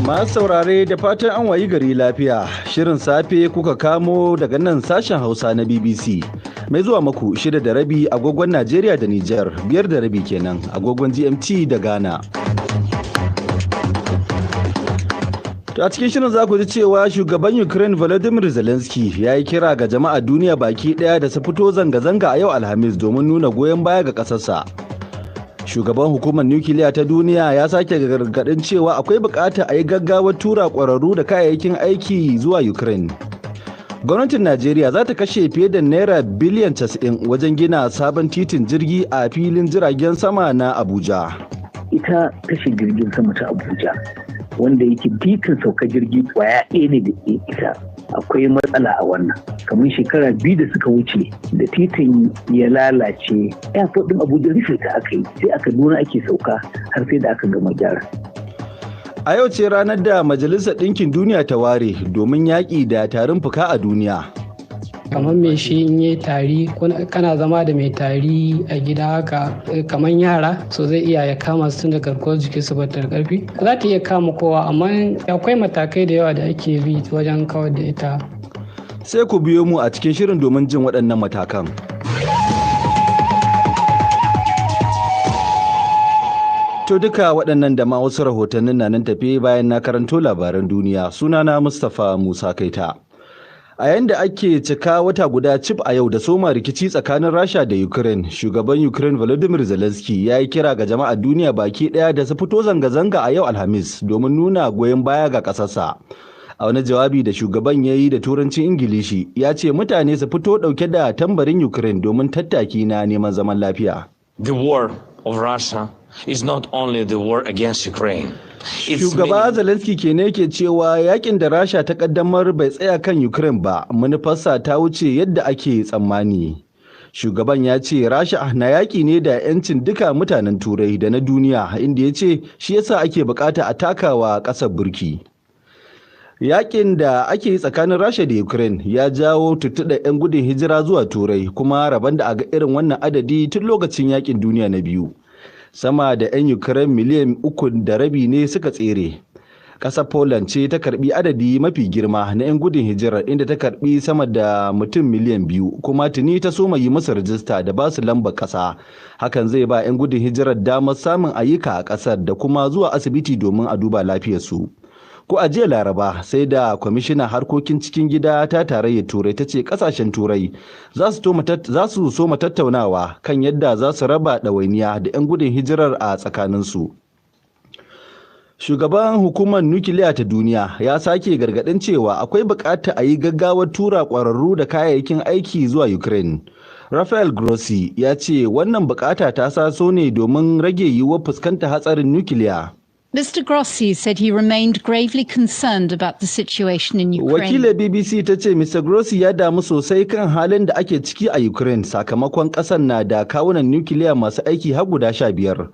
Masu saurare, da fatan an wayi gari lafiya. Shirin safe kuka kamo daga nan sashen Hausa na BBC. Mai zuwa maku 6:30 agogon Najeriya da Nijar, 5:30 kenan agogon GMT da Ghana. To, a cikin shirin za ku ji cewa shugaban Ukraine Volodymyr Zelensky ya yi kira ga jama'a duniya baki ɗaya da su fito zanga-zanga a yau Alhamis domin nuna goyon baya ga ƙasarsa. Shugaban hukumar nukiliya ta duniya ya sake gargaɗin cewa akwai bukata a yi gaggawar tura ƙwararru da kayayyakin aiki zuwa Ukraine. Gwamnatin Najeriya za ta kashe fiye da naira biliyan 90 wajen gina sabon titin jirgi a filin jiragen sama na Abuja. Ita tashar jirgin sama ta Abuja, wanda yake titin sauka jirgi kwaya ɗaya ne da ita, akwai matsala a wannan. Kamar shekara 2 da suka wuce da titin ya lalace, airport din Abuja rufe ta aka yi, sai a Kaduna ake sauka har sai da aka gama gyara. A yau ce ranar da Majalisar Ɗinkin Duniya ta ware domin yaƙi da tarin fuka a duniya. Kamar mai shi in yi tari, kana zama da mai tari a gida haka, kamar yara, so zai iya ya kama su da garkuwar jiki su bata da karfi, za ta iya kama kowa, amma akwai matakai da yawa da ake bi wajen kawar da ita. Sai ku biyo mu a cikin shirin domin jin waɗannan matakan. To, duka waɗannan da ma wasu rahotannin na nan tafe bayan na karanto labaran duniya. Sunana Mustapha Musa Kaita. A yayin da ake cika wata guda cif a yau da soma rikici tsakanin Rasha da Ukraine, shugaban Ukraine Volodymyr Zelensky ya yi kira ga jama'ar duniya baki ɗaya da su fito zanga-zanga a yau Alhamis domin nuna goyon baya ga ƙasarsa. A wani jawabi da shugaban ya yi da turancin Ingilishi, ya ce mutane su fito ɗauke da tambarin Ukraine domin tattaki na neman zaman lafiya. The war of Russia is not only the war against Ukraine. Shugaba Zelensky ke ne ke cewa yakin da Rasha ta kaddamar bai tsaya kan Ukraine ba, manufarsa ta wuce yadda ake tsammani. Shugaban ya ce Rasha na yaƙi ne da 'yancin duka mutanen Turai da na duniya, inda ya ce shi yasa ake bukata a takawa ƙasar burki. Yakin da ake yi tsakanin Rasha da Ukraine ya jawo tuttuɗa 'yan gudun hijira zuwa Turai, kuma rabon da a ga irin wannan adadi tun lokacin yakin duniya na biyu. Sama da 'yan Ukraine miliyan 3.5 ne suka tsere. Ƙasar Poland ce ta karbi adadi mafi girma na 'yan gudun hijirar, inda ta karbi sama da mutum miliyan 2, kuma tuni ta soma yi musu rajista da ba su lambar ƙasa. Hakan zai ba 'yan gudun hijirar damar samun ayyuka a ƙasar da kuma zuwa asibiti domin a duba lafiyarsu. Ko a jiya Laraba, sai da kwamishinan harkokin cikin gida ta Tarayyar Turai ta ce kasashen Turai za su soma tattaunawa kan yadda za su raba ɗawainiya da 'yan gudun hijirar a tsakaninsu. Shugaban hukumar nukiliya ta duniya ya sake gargaɗin cewa akwai buƙatar a yi gaggawar tura ƙwararru da kayayyakin aiki zuwa Ukraine. Rafael Grossi ya ce wannan buƙata ta saso ne domin rage yiwuwar fuskantar hatsarin nukiliya. Mr. Grossi said he remained gravely concerned about the situation in Ukraine. Wakilar BBC ta ce Mr. Grossi ya damu sosai kan halin da ake ciki a Ukraine, sakamakon ƙasar na da kawunan nukiliya masu aiki har guda 15.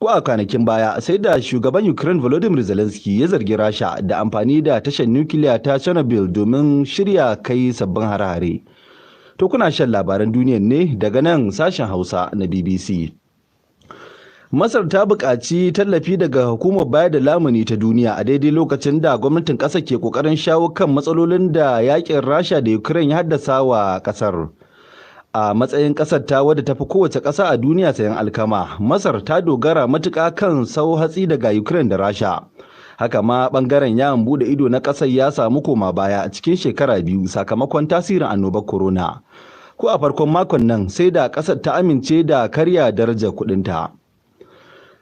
Ko a kwanakin baya, sai da shugaban Ukraine Volodymyr Zelensky ya zargi Rasha da amfani da tashar nukiliya ta Chernobyl domin shirya kai sabbin hare-hare. To, kuna shan labaran duniyar ne daga nan sashen Hausa na BBC. Masar ta buƙaci tallafi daga hukumar bayar da lamuni ta duniya a daidai lokacin da gwamnatin ƙasar ke ƙoƙarin shawo kan matsalolin da yakin Rasha da Ukraine ya haddasa wa ƙasar. A matsayin ƙasar ta wadda tafi kowace ƙasa a duniya sayan alkama, Masar ta dogara matuƙa kan sau hatsi daga Ukraine da Rasha. Haka ma ɓangaren yawon buɗe ido na ƙasar ya samu koma baya a cikin shekara 2 sakamakon tasirin annobar corona. Ko a farkon makon nan, sai da ƙasar ta amince da karya darajar kuɗinta.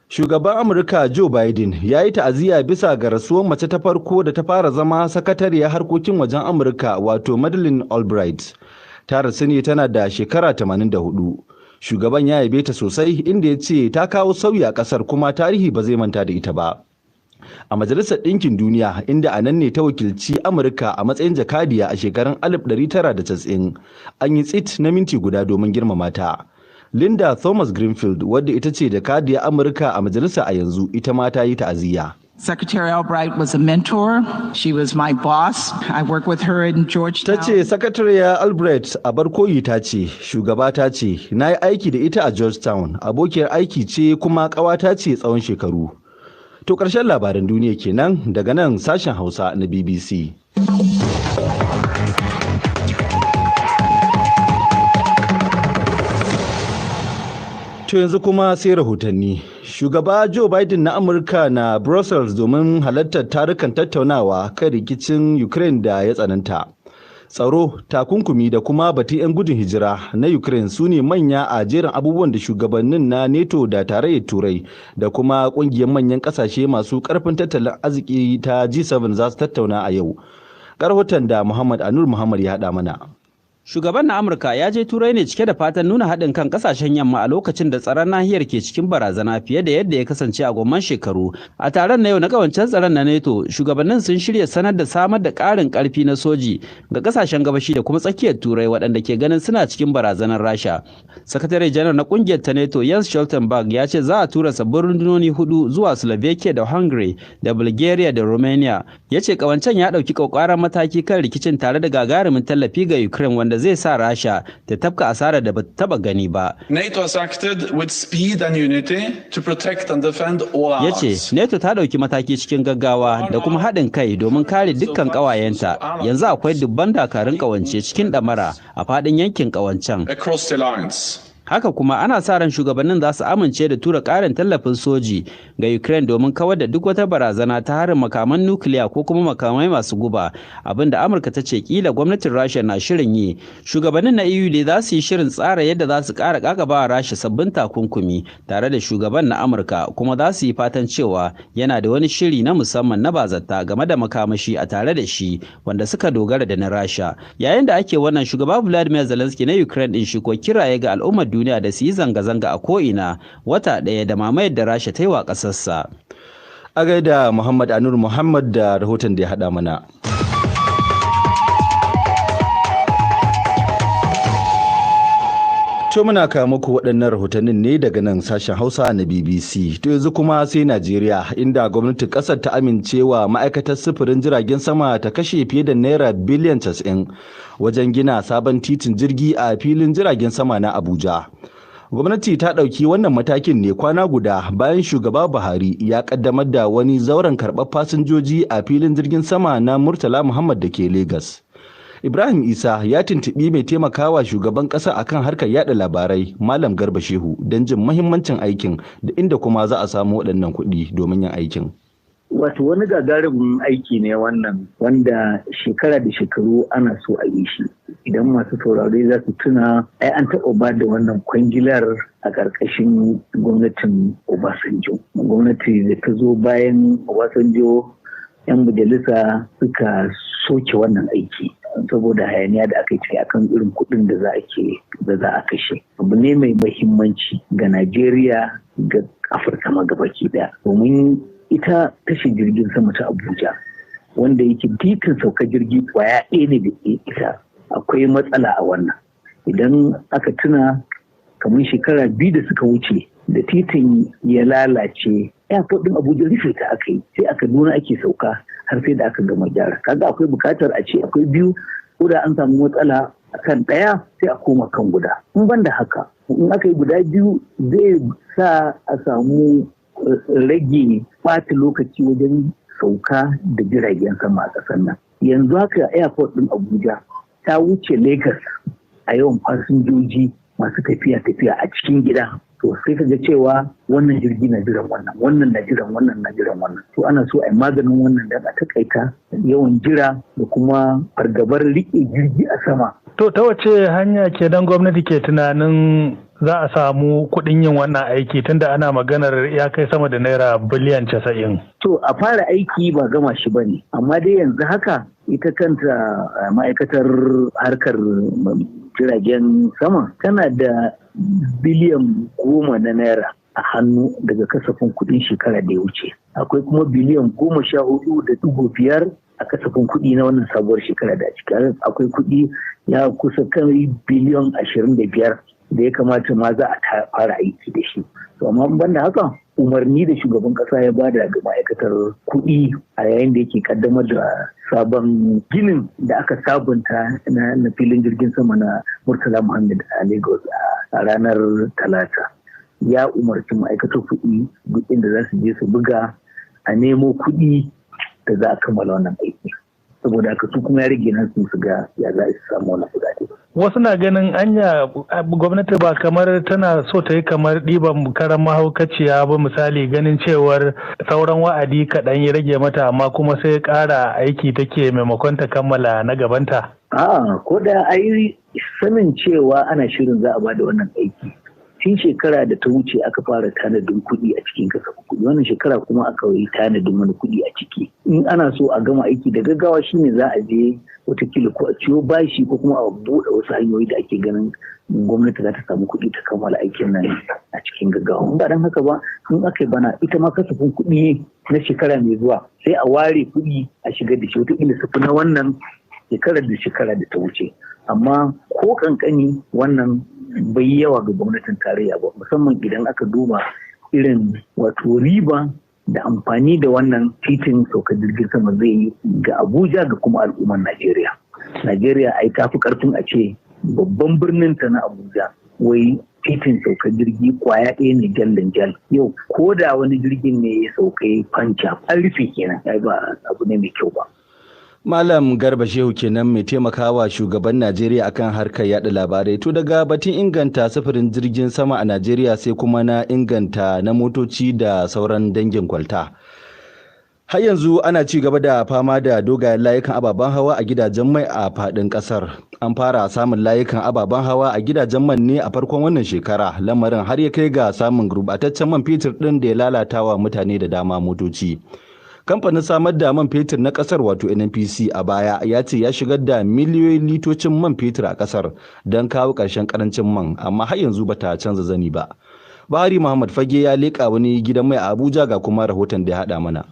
Shugaban Amurka Joe Biden ya yi ta'aziyya bisa ga rasuwar mace ta farko da ta fara zama sakatariyar harkokin wajen Amurka, wato Madeleine Albright. Ta rasu ne tana da shekara 84. Shugaban ya yabe ta sosai, inda ya ce ta kawo sauyi a kasar kuma tarihi ba zai manta da ita ba. A Majalisar Ɗinkin Duniya, inda a nan ne ta wakilci Amurka a matsayin jakadiya a shekarun 1990, an yi tsit na minti guda domin girmama ta. Linda Thomas Greenfield, wadda ita ce jakadiyar Amurka a majalisa a yanzu, ita ma ta yi ta'aziyya. Secretary Albright was a mentor. She was my boss. I worked with her in Georgetown. Ta ce Sakatariya Albright abar koyi ta ce, shugaba ta ce, na yi aiki da ita a Georgetown, abokiyar aiki ce kuma ƙawata ce tsawon shekaru. To ƙarshen labaran duniya kenan daga nan sashen Hausa na BBC. To yanzu kuma sai rahotanni. Shugaba Joe Biden na Amurka na Brussels domin halartar tarukan tattaunawa kan rikicin Ukraine da ya tsananta. Tsaro, takunkumi da kuma batun 'yan gudun hijira na Ukraine su ne manya a jerin abubuwan da shugabannin na NATO da tarayyar Turai da kuma kungiyar manyan kasashe masu karfin tattalin arziki ta G7 za su tattauna a yau. Rahoton da Muhammad Anur Muhammad ya haɗa mana. Shugaban na Amurka ya je Turai ne cike da fatan nuna haɗin kan ƙasashen yamma a lokacin da tsaron nahiyar ke cikin barazana fiye da yadda ya kasance a gomman shekaru. A taron na yau na ƙawancen tsaron na NATO, shugabannin sun shirya sanar da samar da ƙarin ƙarfi na soji ga ƙasashen gabashi da kuma tsakiyar Turai waɗanda ke ganin suna cikin barazanar Rasha. Sakatare janar na ƙungiyar ta NATO Jens Stoltenberg ya ce za a tura sabbin rundunoni hudu zuwa Slovakia da Hungary da Bulgaria da Romania. Ya ce ƙawancen ya ɗauki ƙwaƙwaran mataki kan rikicin tare da gagarumin tallafi ga Ukraine wanda zai sa Rasha ta tafka asarar da bata taba gani ba. NATO has acted with speed and unity to protect and defend all Ya ce, NATO ta ɗauki mataki cikin gaggawa da kuma haɗin kai domin kare dukkan ƙawayenta. Yanzu akwai dubban dakarun ƙawance cikin ɗamara a faɗin yankin ƙawancen. Across the alliance. Haka kuma ana sa ran shugabannin za su amince da tura ƙarin tallafin soji ga Ukraine domin kawar da duk wata barazana ta harin makaman nukiliya ko kuma makamai masu guba, abinda Amurka ta ce kila gwamnatin Rasha na shirin yi. Shugabannin na EU dai za su yi shirin tsara yadda za su ƙara ƙaƙabawa Rasha sabbin takunkumi tare da shugaban na Amurka, kuma za su yi fatan cewa yana da wani shiri na musamman na bazata game da makamashi a tare da shi wanda suka dogara da na Rasha. Yayin da ake wannan, shugaba Vladimir Zelensky na Ukraine din shi ko kiraye ga al'ummar duniya da su yi zanga-zanga a ko'ina wata ɗaya da mamayar da Rasha ta yi wa ƙasarsa. A gaida Muhammad Anur Muhammad da rahoton da ya haɗa mana. To muna kawo muku waɗannan rahotannin ne daga nan sashen Hausa na BBC. To yanzu kuma sai Najeriya, inda gwamnatin ƙasar ta amincewa ma'aikatar sufurin jiragen sama ta kashe fiye da naira biliyan 90 wajen gina sabon titin jirgi a filin jiragen sama na Abuja. Gwamnati ta ɗauki wannan matakin ne kwana guda bayan shugaba Buhari ya ƙaddamar da wani zauren karɓar fasinjoji a filin jirgin sama na Murtala Muhammad da ke Legas. Ibrahim Isa ya tuntuɓi mai taimakawa shugaban ƙasa akan harkar yada labarai Malam Garba Shehu don jin muhimmancin aikin da inda kuma za a samu waɗannan kuɗi domin yin aikin. Wato wani gagarumin aiki ne wannan wanda shekara da shekaru ana so a yi shi. Idan masu saurare za su tuna, ai an taɓa ba da wannan kwangilar a ƙarƙashin gwamnatin Obasanjo. Gwamnati da ta zo bayan Obasanjo, 'yan majalisa suka soke wannan aiki saboda hayaniya da aka yi ciki akan irin kuɗin da za a ke da za a kashe. Abu ne mai mahimmanci ga Najeriya, ga Afirka ma gabaki daya, domin ita tashar jirgin sama ta Abuja, wanda yake titin sauka jirgi kwaya ɗaya ne da ita, akwai matsala a wannan. Idan aka tuna, kamar shekara 2 da suka wuce da titin ya lalace, airport din Abuja rufe ta aka yi, sai a Kaduna ake sauka har sai da aka gama gyara. Kaga akwai bukatar a ce akwai biyu, ko da an samu matsala kan ɗaya sai a koma kan guda. In ban da haka, in aka yi guda biyu zai sa a samu rage ɓata lokaci wajen sauka da jiragen sama a ƙasar nan. Yanzu haka airport din Abuja ta wuce Lagos a yawan fasinjoji masu tafiya-tafiya a cikin gida. To sai ka ga cewa wannan jirgi na jiran wannan, wannan na jiran wannan, na jiran wannan. To ana so a yi maganin wannan dan a takaita yawan jira da kuma fargabar rike jirgi a sama. To ta wace hanya kenan gwamnati ke tunanin za a samu kuɗin yin wannan aiki, tunda ana maganar ya kai sama da naira biliyan 90? To a fara aiki ba gama shi ba ne, amma dai yanzu haka ita kanta ma'aikatar harkar jiragen sama tana da biliyan 10 na naira a hannu daga kasafin kuɗin shekara da ya wuce. Akwai kuma biliyan 14.5 a kasafin kuɗi na wannan sabuwar shekara da ciki. Akwai kuɗi ya kusa kai biliyan 25 da ya kamata ma za a fara aiki da shi. To amma banda haka, umarni da shugaban kasa ya bada ga ma'aikatar kuɗi a yayin da yake kaddamar da sabon ginin da aka sabunta na filin jirgin sama na Murtala Muhammad a Lagos a ranar Talata, ya umarci ma'aikatar kuɗi duk inda za su je su buga a nemo kuɗi da za a kammala wannan aiki. Saboda haka su kuma ya rage nan su ga ya za su samu wannan kuɗaɗe. Wasu na ganin anya gwamnati ba kamar tana so ta yi kamar ɗiban karan mahaukaciya ba, misali ganin cewar sauran wa'adi kaɗan ya rage mata, amma kuma sai ƙara aiki take maimakon ta kammala na gabanta. A'a, ko da ai sanin cewa ana shirin za a bada wannan aiki tun shekara da ta wuce aka fara tanadin kuɗi a cikin kasafin kuɗi, wannan shekara kuma aka yi tanadin wani kuɗi a ciki. In ana so a gama aiki da gaggawa shine za a je watakila ko a ciyo bashi ko kuma a buɗe wasu hanyoyi da ake ganin gwamnati za ta samu kuɗi ta kammala aikin nan a cikin gaggawa. In ba don haka ba, in aka yi bana ita ma kasafin kuɗi na shekara mai zuwa sai a ware kuɗi a shigar da shi, watakila su fi na wannan shekarar da shekara da ta wuce. Amma ko kankani wannan bai yawa ga gwamnatin tarayya ba, musamman idan aka duba irin wato riba da amfani da wannan titin saukar jirgin sama zai yi ga Abuja ga kuma al'ummar Najeriya. Najeriya ai ta fi karfin a ce babban birnin ta na Abuja wai titin saukar jirgi kwaya ɗaya ne jallin jal. Yau ko da wani jirgin ne ya sauka fanca an rufe kenan, ai ba abu ne mai kyau ba. Malam Garba Shehu kenan mai taimakawa shugaban Najeriya akan harkar yada labarai. To daga batun inganta sufurin jirgin sama a Najeriya sai kuma na inganta na motoci da sauran dangin kwalta. Har yanzu ana ci gaba da fama da dogayen layukan ababen hawa a gidajen mai a faɗin ƙasar. An fara samun layukan ababen hawa a gidajen man ne a farkon wannan shekara, lamarin har ya kai ga samun gurbataccen man fetur ɗin da ya lalata wa mutane da dama motoci. Kamfanin samar da man fetur na kasar wato NNPC a baya ya ce ya shigar da miliyoyin litocin man fetur a kasar don kawo ƙarshen karancin man, amma har yanzu bata canza zani ba. Bahari Muhammad Fage ya leƙa wani gidan mai a Abuja, ga kuma rahoton da ya haɗa mana.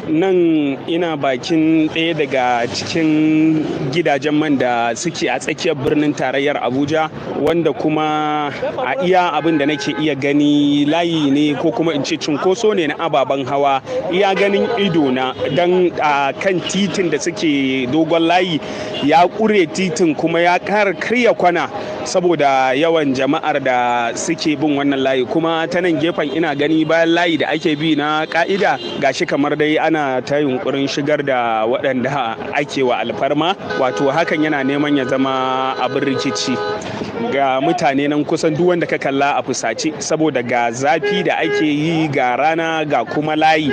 Nan ina bakin ɗaya daga cikin gidajen man da suke a tsakiyar birnin tarayyar Abuja, wanda kuma a iya abin da nake iya gani layi ne ko kuma in ce cunkoso ne na ababen hawa iya ganin ido na, don a kan titin da suke dogon layi ya ƙure titin kuma ya ƙara karya kwana saboda yawan jama'ar da suke bin wannan layi. Kuma ta nan gefen ina gani bayan layi da ake bi na ka'ida gashi kamar dai ana ta yunkurin shigar da waɗanda ake wa alfarma, wato hakan yana neman ya zama abin rikici ga mutane nan. Kusan duk wanda ka kalla a fusace saboda ga zafi da ake yi, ga rana, ga kuma layi.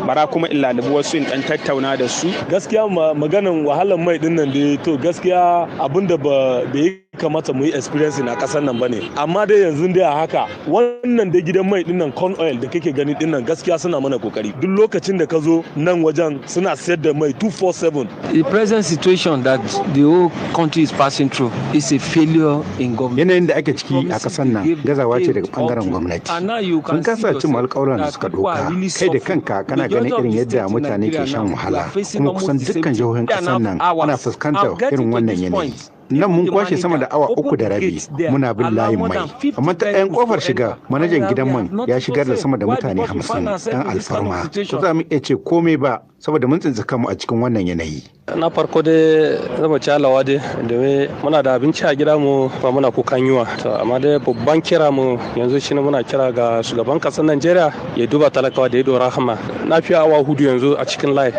Bara kuma in lalubi wasu in dan tattauna da su. Gaskiya maganan wahalar mai din nan dai, to gaskiya abinda ba bai kamata mu yi experience a kasar nan bane, amma dai yanzu dai a haka wannan dai gidan mai dinnan corn oil da kake gani dinnan gaskiya suna mana kokari. Duk lokacin da ka zo nan wajen suna sayar da mai 247. The present situation that the whole country is passing through is a failure in government. Yanayin da ake ciki a kasar nan gazawa ce daga bangaren gwamnati. Sun kasa cin alƙawuran da suka ɗauka. Kai da kanka kana ganin irin yadda mutane ke shan wahala, kuma kusan dukkan jihohin kasar nan ana fuskantar irin wannan yanayi. Nan mun kwashe sama da awa 3.5 muna bin layin mai, amma ta ɗayan kofar shiga manajan gidan man ya shigar da sama da mutane 50 ɗan alfarma. To za mu iya ce komai ba saboda mun tsinci kanmu a cikin wannan yanayi. Na farko dai zama ci alawa dai, domin muna da abinci a gida mu ba muna kukan yunwa. To amma dai babban kira mu yanzu shine muna kira ga shugaban kasar Najeriya ya duba talakawa da ido rahama. Na fi awa 4 yanzu a cikin layi,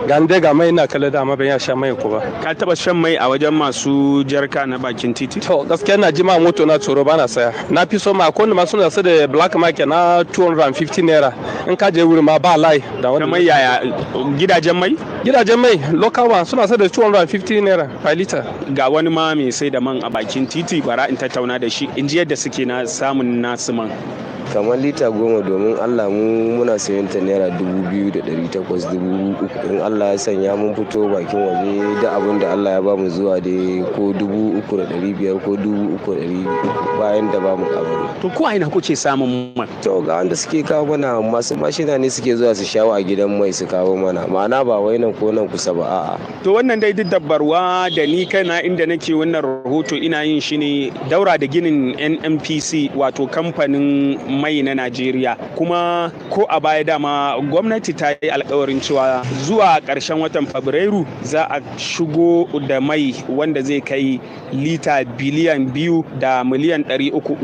ga dai ga mai ina kalle da amma ban ya sha mai ko ba. Ka taba shan mai a wajen masu jarka na bakin titi? To gaskiya na jima moto na tsoro bana saya. Na fi so ma akwai ma suna sa da black market na 250 naira, in ka je wuri ma ba layi da wani mai. Yaya gidajen mai? Gidajen mai local one suna sa da 250 naira per liter. Ga wani ma mai sai da man a bakin titi, bara in tattauna da shi in ji yadda suke na samun nasu man. Kamar lita 10 domin Allah mu muna sayan ta naira 2,800, 3,000. In Allah ya sanya mun fito bakin waje da abin da Allah ya bamu zuwa dai ko 3,500 ko 3,300 bayan da bamu abu. To ko aina kuke samun man? To ga wanda suke kawo mana, masu mashina ne suke zuwa su shawo a gidan mai su kawo mana, ma'ana ba wai nan ko nan kusa ba, a'a. To wannan dai duk dabbarwa da ni kaina inda nake wannan rahoto ina yin shi ne daura da ginin NNPC, wato kamfanin mai na Najeriya. Kuma ko a baya dama gwamnati ta yi alkawarin cewa zuwa ƙarshen watan Fabrairu za a shigo da mai wanda zai kai lita 2.3 biliyan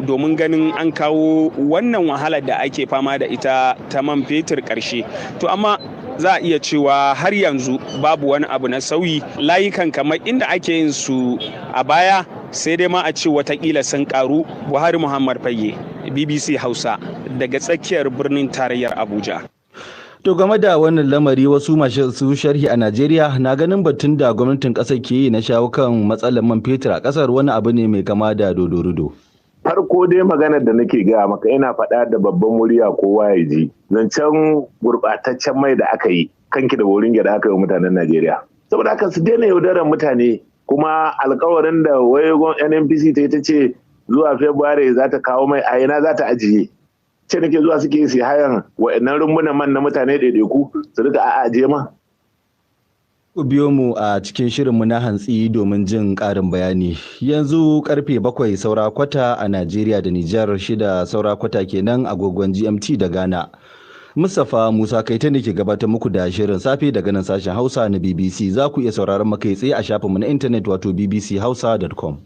domin ganin an kawo wannan wahalar da ake fama da ita ta man fetur ƙarshe. To amma za a iya cewa har yanzu babu wani abu na sauyi. Layukan kamar inda ake yin su a baya, sai dai ma a ce watakila sun karu. Buhari Muhammad Fage, BBC Hausa, daga tsakiyar birnin tarayyar Abuja. To, game da wannan lamari, wasu masu sharhi a Najeriya na ganin batun da gwamnatin ƙasar ke yi na shawo kan matsalar man fetur a ƙasar wani abu ne mai kama da dodorudo. Farko dai, maganar da nake gaya maka, ina faɗa da babban murya kowa ya ji, zancen gurɓataccen mai da aka yi kanki da wurin da aka yi mutanen Najeriya. Saboda haka su daina yaudarar mutane. Kuma alkawarin da wai NNPC ta yi, ta ce zuwa February za ta kawo mai, a ina za ta ajiye? Ce nake zuwa suke su hayan wa'annan rumbunan man na mutane ɗaiɗaiku su rika a ajiye ma. Ku biyo mu a cikin shirinmu na hantsi domin jin ƙarin bayani. Yanzu karfe 6:45 a Najeriya da Nijar, 5:45 kenan agogon GMT da Ghana. Mustapha Musa Kaita ne ke gabatar muku da shirin safe daga nan sashen Hausa na BBC. Za ku iya sauraron mu kai tsaye a shafinmu na intanet, wato bbchausa.com.